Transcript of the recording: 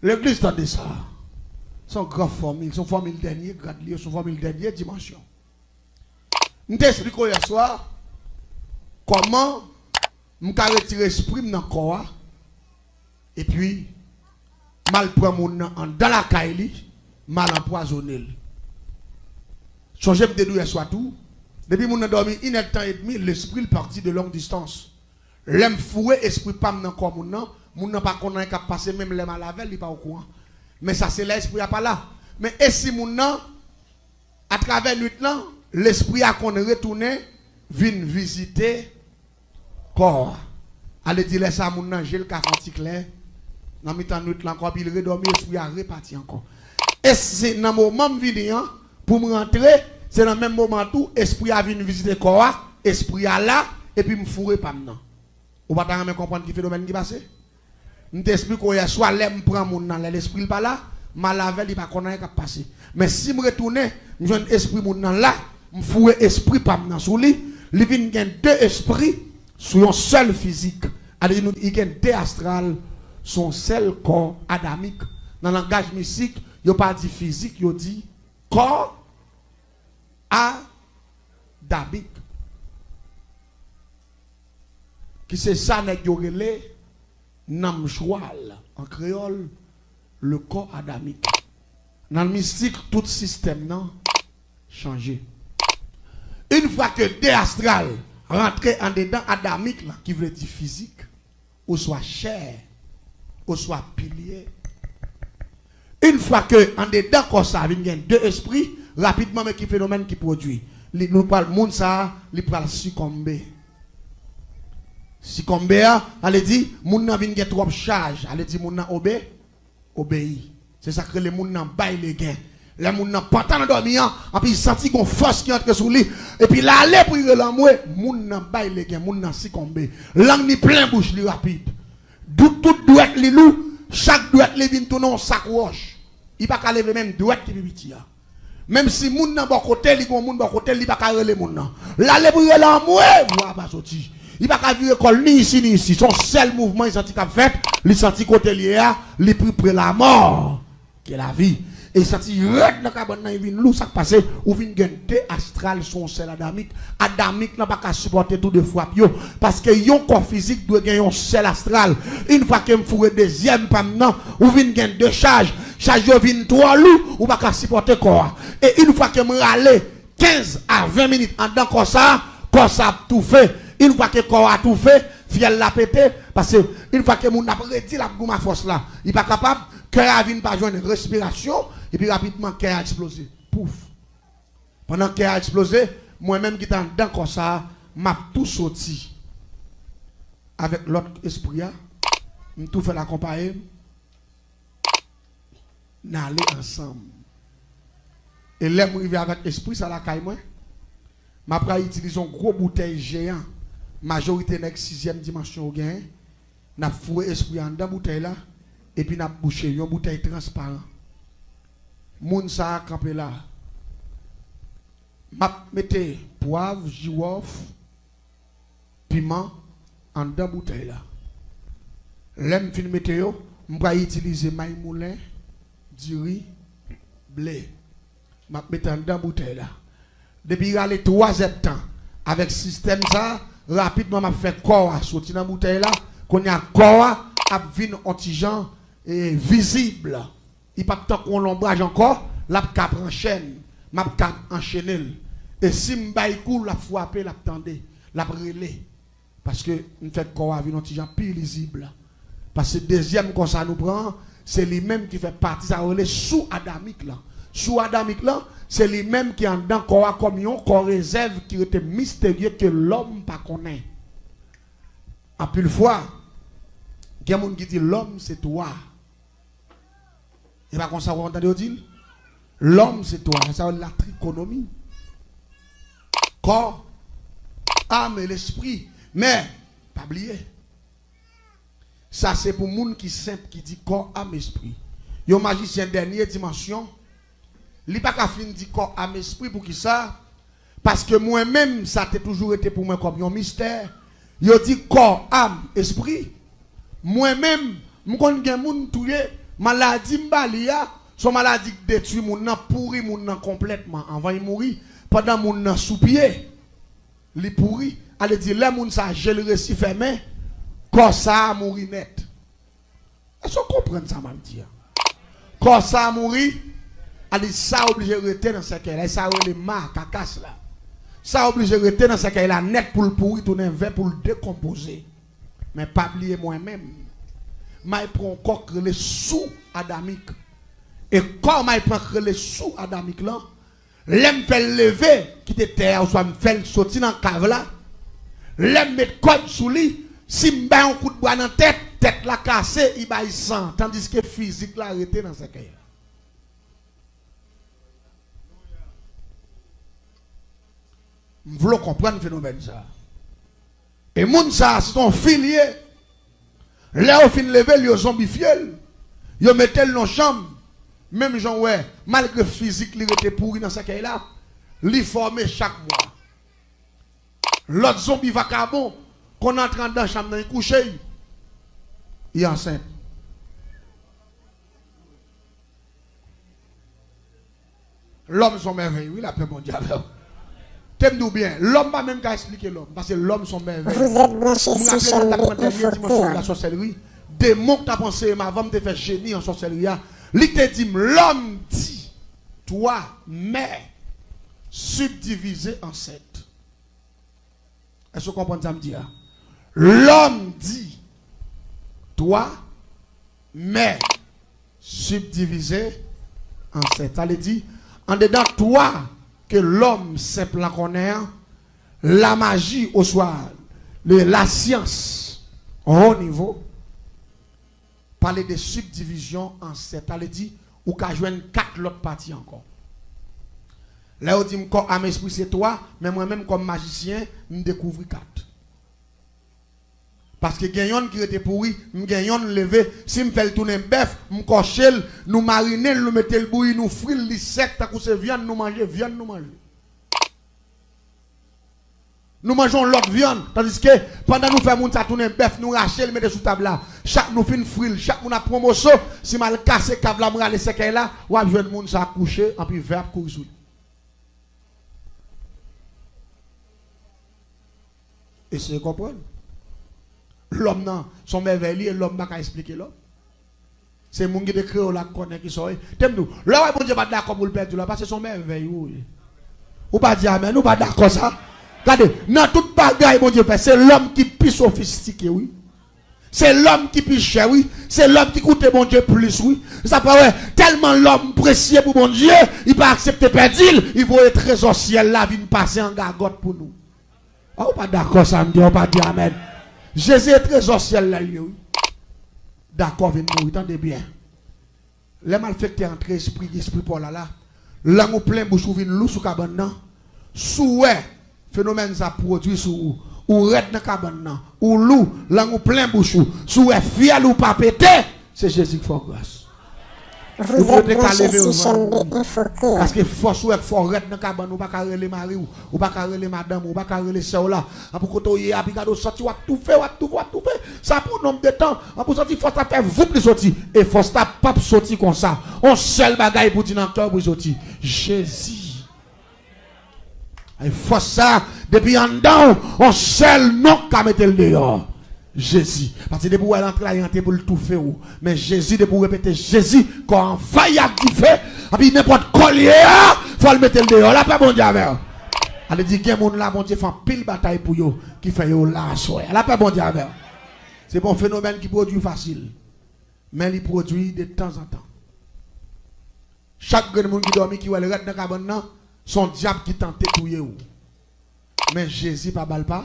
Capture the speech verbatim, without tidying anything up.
Legliz, tande sa. Se yon gran fòmil, se yon fòmil dènye grad li ye, se yon fòmil dènye dimansyon. M te esplike w yè swa kòman m ka retire espri m nan kò a, epi m al pran moun nan anndan lakay li, m al anpwazonnen l. Sonje m te di w yè swa tou, depi moun nan dòmi inèdtan edmi, lespri l pati de long distans. Lè m foure espri pa m nan kò moun nan, moun nan pa konn anyen k ap pase, menm lè m al avè l, li pa okouran. Men sa se lè espri a pa la. Men e si moun nan, atravè nwit lan, lespri a konn retounen vin vizite kò a? Ale di lè sa moun nan je l ka fè yon ti klè nan mitan nwit lan ankò, epi l redòmi, espri a repati ankò. E se nan moman m vini an, pou m rantre, se nan menm moman tou, espri a vin vizite kò a, espri a la, epi m foure pa m nan. Ou pa ta renmen konprann ki fenomèn ki pase? M te esplike w yè swa, lè m pran moun nan, lè lespri l pa la, m al avè l, li pa konn anyen k ap pase. Men si m retounen, m jwenn espri moun nan la, m foure espri pa m nan sou li, li vin gen de espri sou yon sèl fizik. Ale di nou, li gen de astral sou yon sèl kò adamik. Nan langaj mistik, yo pa di fizik, yo di kò adamik. Ki se sa nèg yo rele nanm chwal, an kreyòl, le corps adamique. Nan mistik, tout sistèm nan chanje. Yon fwa ke de astral rantre andedan adamik lan, ki vle di fizik, oswa chè, oswa pilye, yon fwa ke andedan kò sa vin gen de espri, rapidman, men ki fenomèn ki pwodui? Li, nou pral, moun sa a, li pral sikonbe. Sikonbe a, ale di, moun nan vin gen twòp chaj, ale di, moun nan obe, obeyi. Se sa k rele moun nan bay legen. Lè moun nan pantan nan dòmi an, anpi l santi gon fòs ki antre sou li, epi l ale pou l rele anmwe, moun nan bay legen, moun nan sikonbe. Lang li plen bouch li rapid. Dou-, tout dwèt li lou, chak dwèt li vin tounen yon sak wòch. Li pa ka leve menm dwèt ki pi piti a. Menm si moun nan bò kote li, gon moun bò kote li, li pa ka rele moun nan. L ale pou l rele anmwe, vwa a pa soti. Li pa ka vire kò l ni isi ni isi. Se yon sèl mouvman li santi k ap fèt, li santi kote l ye a, li pi pre lamò ke lavi. E santi rèd nan kabann nan, li vin lou, sa k pase, ou vin gen de astral sou yon sèl adamik. Adamik lan pa ka sipòte tou de frap yo, paske yon kò fizik dwe gen yon sèl astral. Yon fwa ke m foure dezyèm pa m nan, ou vin gen de chaj. Chaj yo vin twò lou, ou pa ka sipòte kò a. E yon fwa ke m rale kenz a ven minit anndan kò sa a, kò sa ap toufe. Yon fwa ke kò a toufe, fyèl la pete, paske yon fwa ke moun ap redi, l ap goumen a fòs la, li pa kapab, kè a vin pa jwenn respirasyon, epi rapidman kè a eksploze. Pouf! Pandan kè a eksploze, mwen menm ki t anndan kò sa a, m ap tou soti avèk lòt espri a, m tou fè l akonpaye m, n ale ansanm. E lè m rive avèk espri sa lakay mwen, m ap pral itilize yon gwo boutèy jeyan. Majorite nèg sizyèm dimansyon yo genyen. N ap foure espri a anndan boutèy la, epi n ap bouche yon boutèy transparan. Moun sa a kanpe la. M ap mete pwav, jiwòf, piman anndan boutèy la. Lè m fin mete yo, m pral itilize may moulen, diri, ble. M ap mete anndan boutèy la. Depi rale twa zèdtan, avèk sistèm sa, rapidman m ap fè kò a soti nan boutèy la. Kounye a, kò a ap vin on ti jan, e, vizib. Li p ap tankou yon lonbraj ankò, l ap ka pran chèn, m ap ka anchene l. E si m bay kou, l ap frape, l ap tande, l ap rele. Paske m fè kò a vin yon ti jan pi lizib. Paske dezyèm kò sa nou pran an, se li menm ki fè pati sa yo rele sou adamik lan. Sou adamik lan, se li menm ki anndan kò a kòm yon kò rezèv ki rete misterye ke lòm pa konnen. Anpil fwa, gen moun ki di lòm se twa. E pa konsa w ap tande yo di l? Lòm se twa, sa yo la trikonomi. Kò, am e lespri. Men, pa bliye, sa se pou moun ki senp, ki di kò, am, espri. Yon majisyen dènye dimansyon, li pa ka fin di kò, am, espri. Poukisa? Paske mwen menm, sa te toujou rete pou mwen kòm yon mistè. Yo di kò, am, espri. Mwen menm, m konn gen moun touye, Maladi m ba li a, se yon maladi k detwi moun nan, pouri moun nan konplètman anvan l mouri. Pandan moun nan sou pye, li pouri. Ale di, lè moun sa a je l resi fèmen, kò sa a mouri nèt. Èske w konprann sa m ap di a? Kò sa a mouri, ale sa oblije rete nan sèkèy la. E sa yo rele ma, kakas la. Sa oblije rete nan sèkèy la nèt pou l pouri, tounen vè, pou l dekonpoze. Men pa bliye mwen menm, m ay pran yon kò k rele sou adamik. E kò m ay pran k rele sou adamik lan, lè m fè l leve, kite tè a, oswa m fè l soti nan kav la, lè m met kòd sou li, si m bay yon kout bwa nan tèt, tèt la kase, li bay san, tandiske fizik la rete nan sèkèy la. M vle w konprann fenomèn sa a. E moun sa a, se yon fi l ye. Lè yo fin leve l, yo zonbifye l. Yo mete l nan yon chanm. Menm jan w wè, malgre fizik li rete pouri nan sèkèy la, li fòme chak mwa. Lòt zonbi vakabon konn antre anndan chanm nan, li kouche, li ansent. Lòm se yon mèvèy, wi, lapè Bondye avè w. Te m di w byen, lòm pa menm ka eksplike lòm, paske lòm se yon mèvèy. Vous êtes branchés sur chaîne de Info Créole. M raple lè m t ap pran dènye dimansyon de la sòsèlri, demon k t ap anseye m avan m te fè jeni an sòsèlri a, li te di m, lòm di, twa, mè, sibdivize an sèt. Èske w konprann sa m di a? Lòm di, twa, mè, sibdivize an sèt. Sa vle di, andedan twa ke lòm senp lan konnen an, lamaji oswa le, lasyans wo nivo pale de sibdivizyon an sèt. Sa vle di, ou ka jwenn kat lòt pati ankò. Lè yo di m kò, am, espri se twa, men mwen menm kòm majisyen, m dekouvri kat. Paske gen yonn ki rete pouri, m gen yonn leve, si m fè l tounen bèf, m kòche l, nou marinen l, nou mete l bouyi, nou fri l, li sèk tankou se vyann nou manje, vyann nou manje. Nou manje yon lòt vyann, tandiske pandan nou fè moun sa tounen bèf, nou rache l, mete sou tab la. Chak nou fin fri l, chak moun ap pran moso, si m al kase kav la, m rale sèkèy la, w ap jwenn moun sa kouche, anpi vè ap kouri sou li. Eseye konprann. Lòm nan, se yon mèvèy li ye, lòm pa ka eksplike lòm. Se moun ki te kreye w la k konnen kisa w ye. Te m di w, lè w wè Bondye pa t dakò pou l pèdi w la, paske se yon mèvèy ou ye. Ou pa di amèn, ou pa dakò sa. Gade, nan tout bagay Bondye fè, se lòm ki pi sofistike, wi. Se lòm ki pi chè, wi. Se lòm ki koute Bondye plis, wi. Sa fè w wè, tèlman lòm presye pou Bondye, li pa aksepte pèdi l, li voye trezò syèl la vin pase an gagòt pou nou. A, ou pa dakò sa m di a, ou pa di amèn. Jezi e trezò syèl la l ye, wi. Dakò, vin mouri, tande byen. Lè malfektè antre espri, espri pa w la la, lang ou plen, bouch ou vin lou sou kabann nan. Si w wè fenomèn sa pwodui sou ou, ou rèd nan kabann nan, ou lou, lang ou plen bouch ou, si w wè fyèl ou pa pete, se Jezi k fè w gras. Ou pote ka leve yo jwenn ou. Paske fòs ou wè k fè w rèd nan kabann, ou pa ka rele mari w, ou pa ka rele madanm ou, ou pa ka rele sè w la. Anpi kote w ye a, pi gade w santi w ap toufe, w ap toufe, w ap toufe. Sa pou yon nonb de tan. Anpi w santi fòs la fè voup li soti. E fòs la p ap soti konsa. On sèl bagay pou di nan kè w pou l soti. Jezi. Ay fòs sa, depi anndan w, on sèl non k ka mete l deyò. Jezi. Paske depi w wè l antre la, li antre pou l toufe w. Men Jezi, depi w repete Jezi, kò an faya ak dife, epi nenpòt kò l ye a, fò l mete l deyò. Lapè Bondye avè w. Ale di, gen moun la, Bondye fè anpil batay pou yo, ki fè yo la aswè a. Lapè Bondye avè w. Se pa yon fenomèn ki pwodui fasil. Men li pwodui de tanzantan. Chak grenn moun ki dòmi, ki wè l rèd nan kabann nan, se yon dyab ki tante touye w. Men Jezi pa ba l pa,